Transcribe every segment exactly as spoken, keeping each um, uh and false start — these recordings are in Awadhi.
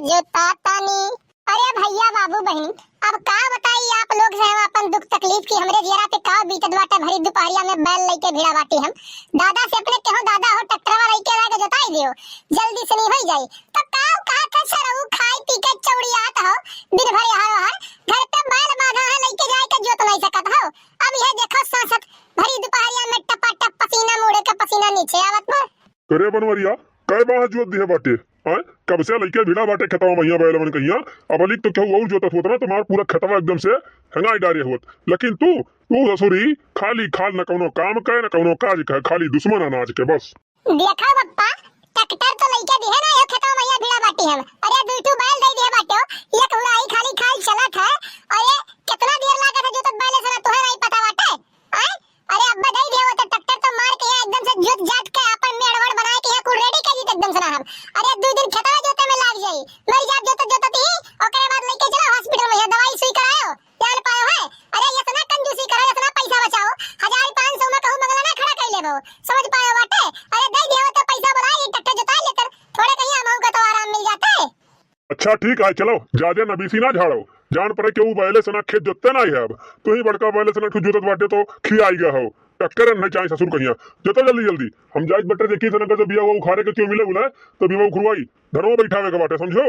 जोता तानी। अरे भइया, बाबू, बहिन, अब का बताई आप लोग से हम आपन दुख तकलीफ कि हमरे जियरा पे का बीतत बाटे। भरी दुपहरिया में बैल लइके भिड़ा बाटी हम। दादा से अपने कहो, "दादा हो, ट्रैक्टरवा लइके आके जोताई दियो, जल्दी से नहीं होई जाई।" तो का कहत है सरऊ, खाई पी के चौड़ियात हो, दिन भर यहाँ वहाँ, घर पे बैल बांधा है, लइके जाए के जोत नहीं सकत हो। अब यह देखो सांसत भरी दुपहरिया में टपाटप पसीना, मुड़े का पसीना नीचे आवत बा। करे बनवरिया, कै बाह जोत दिहे बाटे? आय, कब से लइके भिड़ा बाटे खेतवा महिया बैलवन कहिया, अब अलिक तो केहू और जोतत होत ना, तुम्हार पूरा खेतवा एकदम से हेंगाई डारे होत। लेकिन तू, तू ससुरी खाली खाल, न कौनो काम के, न कौनो काज के, खाली दुश्मन अनाज के बस। देखा बप्पा, ट्रैक्टर तो लइके दिहे ना, यो खेतवा महिया भिड़ा बाटी हम। अरे दुई ठू बैल दे दिहे बाटे हो, एक हुराई खाली खाल चलत है। अरे कितना देर लागत है जोतत बैले से ना, तुहे नहीं पता बाटे? आय? अरे अब्बा दे दिहे हो तो ट्रैक्टर तो मार के यहाँ एकदम से जोत जात के आपन मेड़ वेड़ बनाए के यहाँ कुल रेडी कर दी एकदम से ना हम। अरे दुई दिन खेतवा जोते में लाग जाई, मर जाब जोतत जोतत ही, ओकरे बाद लइके चलो हॉस्पिटल में, यहाँ दवाई सुई करायो, जान पायो है। अरे इतना कंजूसी करो, इतना पैसा बचाओ, हजार पाँच सौ में कहूँ बंगला ना खड़ा कर लेबो, समझ पायो बाटे? अरे दे दिहे हो तो पैसा बढ़ाई, ट्रैक्टर जोता लेते, थोड़े कहीं हम का तो आराम मिल जाते। अच्छा ठीक है, चलो, जादे नबीसी ना झाड़ो। जान पड़े केहू बैले से ना खेत जोतते ना है। अब तू ही बड़का बैले से ना खेत जोतत बाटे तो खियाई गया हो। ट्रैक्टर नहीं चाहे ससुर कहिया। जोतो जल्दी जल्दी। हम जाइत बटे देखी से ना, अगर जब बिया हुआ उखाड़े के क्यों मिले बोले, तो बिया उखरवाई। धनवा बैठावे के बाटे, समझो?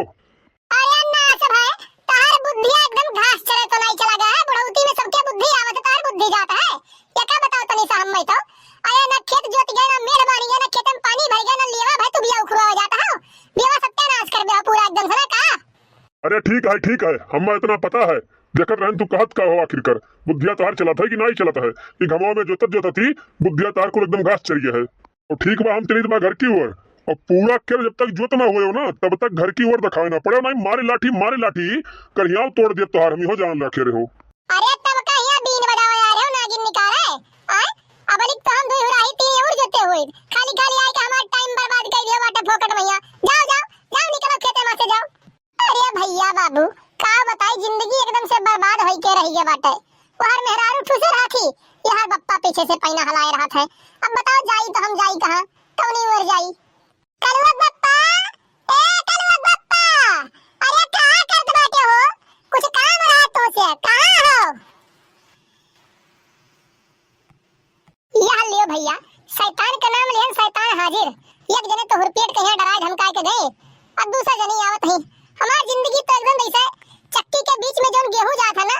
अरे नास भाई, तार बुद्धि एकदम घास चरे तो नहीं चला गया है। बुढ़ौती में सबके बुद्धि आवत है, तार बुद्धि जात है। ये का बताओ तनी सा हम मैं तो। अरे ना खेत जोत गए, ना मेड़ बानी गए, ना खेत में पानी भर गया, ना लेवा भाई तू बिया उखरवा जाता हो। बिया सत्यानाश कर दे पूरा एकदम से ना का। अरे ठीक है, ठीक है, हमें इतना पता है। देखत रहन तू कहत का हो आखिरकार, बुद्धिया तोहार चलत है कि नहीं चलत है? ई घमवा में जोतत जोतत ही बुद्धिया तोहार कुल एकदम घास चर गया है। और ठीक बा, हम चली तुम्हारे घर की ओर। और पूरा खेत जब तक जोत ना हुए हो ना, तब तक घर की ओर दिखाए ना पड़े, नहीं मारे लाठी, मारे लाठी, करियाव तोड़ दे तोहार, हम इहो जान रखे रहो। अरे तब का यहाँ बीन बजावे आ रहे हो, नागिन निकाले? आय? अब लिख तो हम दुई हुराही तीन और जोते हुए, खाली खाली आए के हमार टाइम बर्बाद कर दियो बाटे फोकट में यहाँ। जाओ, जाओ, जाओ, निकलो खेते में से, जाओ। अरे भइया बाबू, का बताई, जिंदगी एकदम से बर्बाद होई के रह गए बाटे। वहर मेहरारू ठूसे रहत ही, यहर बप्पा पीछे से पैना हलाए रहत है। अब बताओ, जाई तो हम जाई कहाँ, कौनी ओर जाई? कलुआ बप्पा, ए कलुआ बप्पा, अरे का करत बाटे हो? कुछ काम रहा तो से, कहाँ हो? यह लियो भइया, शैतान का नाम लिहन, शैतान हाजिर। एक जने तो हुरपेट के यहाँ डराए धमकाए के गए, अब दूसरा जने आवत ही। हमार जिंदगी तो एकदम जैसे चक्की के बीच में जौन गेहूं जात है ना,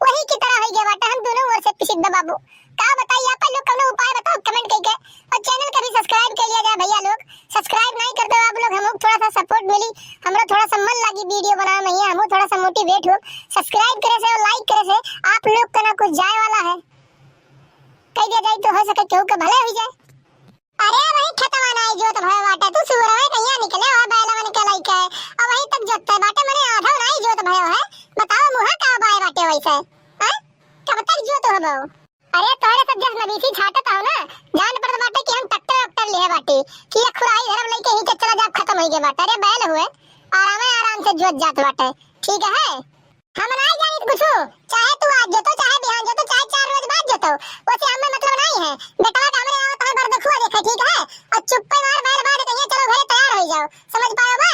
वही की तरह होई गया बाटे। हम दोनों ओर से पिसित बा बाबू। का बताई, आप लोग कौनो उपाय बताओ comment करके, और channel का भी subscribe कर लिया जाए भइया लोग। Subscribe नहीं करते हो आप लोग, हमको थोड़ा सा support मिली, हमरा थोड़ा सा मन लागी video बनावे में, हमको थोड़ा सा motivate हो। Subscribe करे से और like करे से आप लोग का ना कुछ जाए वाला है। कह दिया जाए तो हो सके केहू के भले हो जाए। अरे वही खेतवा नाई जोत भयो बाटे, तू सुअरवे कहिया निकले हो बैलवन के लइके, अब वही तक जोतते बाटे, मने आधो नाई जोत भयो है। बताओ मुहा का बाय बाटे वैसे, हैं? कब तक जोत हो बहु? अरे तोहरे सब जस नबीसी छाटत हो ना, जान पड़त बाटे कि हम ट्रैक्टर वैक्टर लिहे बाटी, कि ये खुराही धर्म लइके ही के चला जाब, खत्म होई गए बाटे। अरे बैल हुए, आरामे आराम से जोत जात बाटे, ठीक है? हम नाई जानित कुछु, चाहे तू आज जोतो, चाहे बिहान जोतो, चाहे चार रोज बाद जोतो, ओसे हमें मतलब नाई है। बेटवा के हमरे आवत है बरदखुआ देखे, ठीक है? और चुप्पे मार बैल बांध के यहाँ चलो घरे तैयार हो जाओ, समझ पायो बे?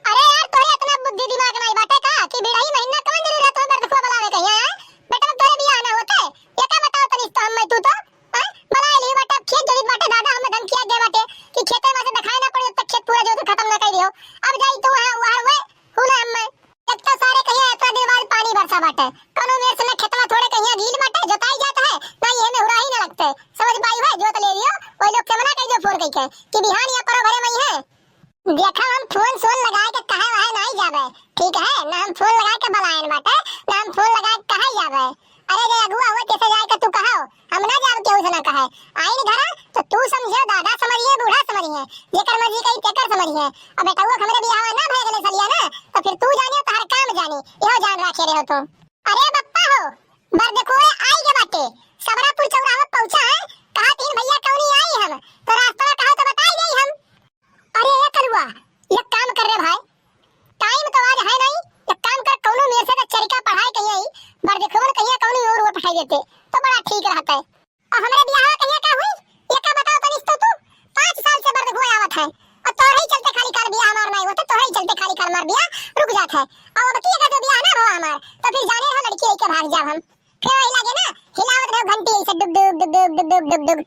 अरे यार, तोरे इतना बुद्धि दिमाग नाई बाटे का कि बिड़ही महीना कौन जरूरत है बरदखुआ बुलावे के यहाँ, हैं? बेटवा तोरे बियाह ना होते, ये का बताओ तनी तो हम मैं तू तो, हैं? बुलाए ली बाटे, अब खेत जोतित बाटे, दादा हमें धमकिया दे बाटे कि खेते में से दिखाई ना पड़े जब तक खेत पूरा जोत खत्म ना कर दियो। अब जाई तू वहाँ, वहाँ हुए, हुना हम मैं। एक तो सारे कहिया इतना दिन बाद पानी बरसा बाटे, कौनो मेर से ना खेतवा थोड़े कहिया गील बाटे, जोताई जात है, ना ये में हुराही ना लगते। समझ पाई है, जोत ले लियो, वही लोग कैमरा कह दो फोन करके कि बिहान या परो भरे मई है। देखा हम फोन सोन लगा के कहे वहे नहीं जाबे, ठीक है? ना हम फोन लगा के बुलायन बाटे, ना हम फोन लगा के कहे जाबे। अरे जे अगुआ हुए कैसे जाए के तू कहो, हम ना जाब केहू से ना कहे। आइन घरा तो तू समझियो, दादा समझिए, बूढ़ा समझिए, जेकर मर्जी कही तेकर समझिए। अब बेटउआ के हमरे बियाह ना भए गले सलिया ना, तो फिर तू जानियो तोहर काम जानी, इहो जान राखे रहो तू। अरे बप्पा हो, बरदखुआ आई के बाटे, सबरापुर चौराहा पहुंचा है, कहा तीन भैया कौनी आई हम, तो रास्ता कहा तो बताई जाई हम। अरे ए कलुआ, एक काम कर रे भाई, टाइम तो आज है नहीं, एक काम कर, कौनो मेर से तो चरिका पढ़ाए कहीं आई, बरदखुआ कहीं कौनो और, और पढ़ाई देते तो बड़ा ठीक रहता है। और हमरे बियाह कहिया का हुई, ये का बताओ तनिस तो तू, पाँच साल से बरदखुआ आवत है, और तोहरे ही चलते खाली कर बियाह हमार नहीं होते, तोहरे ही चलते खाली कर हमार बियाह रुक जात है। और अब की अगर जो बियाह ना हो हमार, तो फिर जाने रहो लड़की लेके भाग जाब हम। फिर वही लागे ना, हिलावत रहो घंटी ऐसे डुग डुग डुग डुग।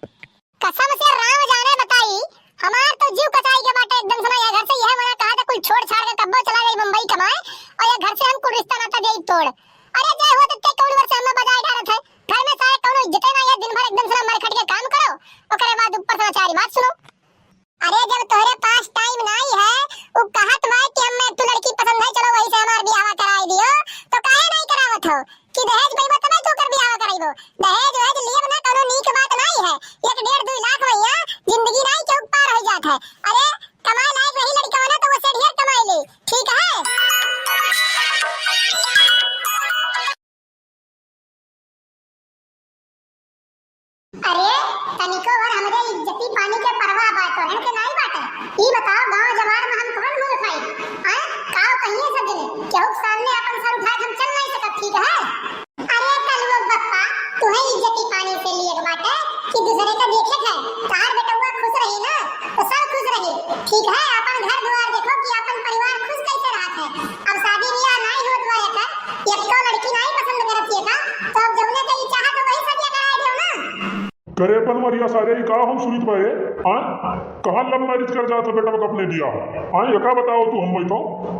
कसम से राम जाने बताई, हमार तो जीव कचाई के बाटे एकदम से ना, यह घर से यह मना कहा था कुल छोड़ छाड़ के कब्बो चला जाई बम्बई कमाए, और यह घर से हम कुल रिश्ता नाता देई तोड़। अरे जय हो तो ते कौन वर्ष हमें बजाए डालत है, घर में सारे कौनो इज्जते ना है, दिन भर एकदम से ना मर खट के काम करो, ओकरे बाद ऊपर से ना चारी बात सुनो। अरे जब तोहरे पास टाइम नाई है, उ कहत बा कि हमें एक ठो लड़की पसंद है, चलो वही से हमार बियाह कराई दियो, तो काहे नाई करावत हो? कि दहेज पइबो तबे तो ओकर बियाह कराइबो। दहेज वहेज लियब ना, कौनो नीक बात नाई है। एक डेढ़ दुई लाख में यहाँ जिंदगी नाई चौक पार हो जात है। अरे कमाए लायक रही लड़का ना तो वो से ढेर कमाई ले, ठीक है? अरे तनिको भर हमरे इज्जती पानी के परवाह बा तोहन के नाई बाटे? ई बताओ गांव जवार में हम कौन मुंह खाई? आए? काव कहिए से दिन केहू के सामने अपन सर उठा के हम चल नहीं सकत, ठीक है? अरे कलुआ बप्पा, तुहे इज्जती पानी से लिए के बाटे कि दूसरे का देखे है? तार बेटउआ खुश रही ना तो सब खुश रही, ठीक है? अपन घर दुआर देखो कि अपन परिवार खुश कैसे रहत है। अब शादी बियाह नाई होत बा एकर, एक तो लड़की नाई पसंद करत है का, तो अब जौने के ई चाहत हो वही सदिया कराए दियो ना। करे बनवरिया सारे, ई का हम सुनित बा ए? आय? कहाँ love marriage कर जात हो बेटा अपने बियाह? आय, एका बताओ तू हम बैठो।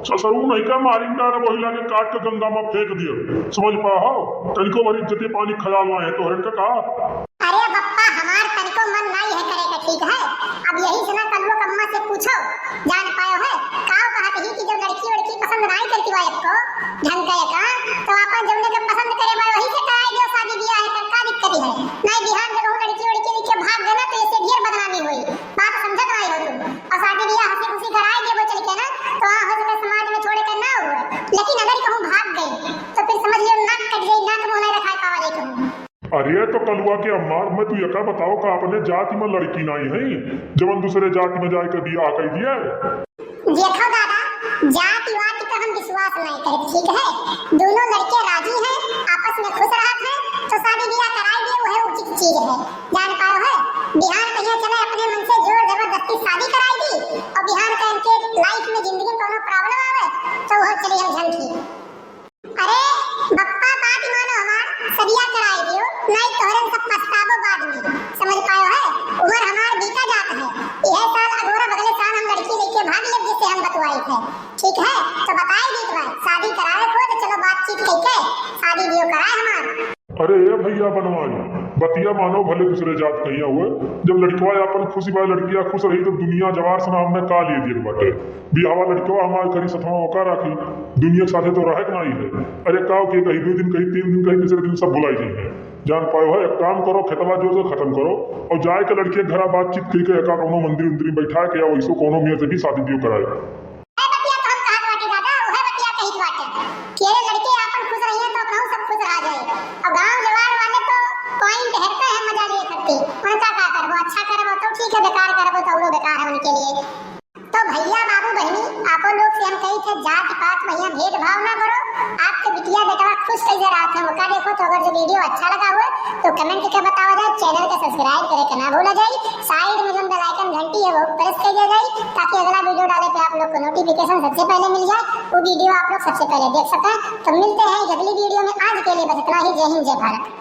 ससुरू नहीं का मारिन डारा वही लागे काट के गंगा में फेंक दियो। समझ पा हो? तनिको भर इज्जती पानी ख्याल आए तोहरन का का? अरे बप्पा, हमार तनिको मन नाई है करे का, ठीक है? अब यही से ना कलुआ कम्मा से पूछो, जान पायो है? काव कहत ही कि जब लड़की वड़की पसंद नाई करती बा एको ढंग का एका, तो आपन जौने के पसंद करे बा वही से कराए दियो शादी बियाह, एकर का दिक्कत है? नाई बिहान के कहूँ लड़की वड़की लेके भाग गए ना तो ऐसे ढेर बदनामी होई, बात समझत नाई हो तुम। और शादी बियाह हंसी खुशी कराए देबो चल के ना, तो हाँ हो सके समाज में छोड़े के ना हुए, लेकिन अगर कहूँ भाग गई तो फिर समझ लियो नाक कट जाई, नाक मुँह नहीं रखाए पावा जाई कहूँ। अरे तो कलुआ के अम्मा, मैं तू एका बताओ का अपने जाति में लड़की नाई है, जवन दूसरे जाति में जाए के बियाह कर दिया है? देखो दादा, जाति वाति पे हम विश्वास नहीं करत, ठीक है? दोनों लड़के राजी हैं, आपस में खुश रहत हैं, तो शादी बियाह कराई दिए, वह उचित चीज है। जान पाओ है, बिहान कहिया चले अपने मन से जोर जबरदस्ती शादी कराई दी, और बिहान का इनके life में जिंदगी में कोनो problem आवे, तो वह चली हम झंकी। अरे बप्पा, बात मानो हमार, सदिया कराए दियो, नहीं तोहरन सब पछताबो बाद में, समझ पायो है? उम्र हमार बीता जात है, यह साल अगोरा बगले साल हम लड़की लेके भाग लेब, जिससे हम बतवाई थे, ठीक है? तो बताए दीत बा, शादी कराए को तो चलो बातचीत करके शादी दियो कराए हमार। अरे ए भैया बनवारी, बतिया मानो भले दूसरे जात कहिया हुए, जब लड़कवा आपन खुशी बा, लड़किया खुश रही तो दुनिया जवार से ना हमने का लिए दिए बाटे। बिहावा लड़कवा हमारे करी सथवा ओका राखी, दुनिया के साथे तो रहे के नाई है। अरे काव के कही, दो दिन कही, तीन दिन कही, तीसरे दिन सब भुलाई जाई है। जान पायो है, एक काम करो, खेतवा जोत के खत्म करो और जाए के लड़के के घरा बातचीत कई के एका कौनो मंदिर उंदिर में बैठा के या वैसो कौनो मियाँ से भी शादी दियो कराए। ए बतिया तो हम कहत बाटी दादा, उहे बतिया कहित बाटे कि अरे लड़के आपन खुश रहिए तो अपनहू सब खुश रहा जाए। और गांव जवार वाले तो point हेरते हैं मजा लिए करते। उनका का करबो, अच्छा करबो तो ठीक है, बेकार करबो तो औरो बेकार है उनके लिए। तो भैया बाबू बहनी, आपो लोग से हम कही थे जात पात में यहाँ भेदभाव ना करो। आपके बिटिया बेटवा खुश कैसे रहत है ओका देखो। तो अगर जो video अच्छा लगा हुआ तो comment के बतावा जाए, channel के subscribe करे के ना भूला जाए, side में जो bell icon घंटी है वो press कर दिया जाए ताकि अगला video डाले पे आप लोग को notification सबसे पहले मिल जाए, वो video आप लोग सबसे पहले देख सकें। तो मिलते हैं एक अगली video में, आज के लिए बस इतना ही। जय हिंद, जय भारत।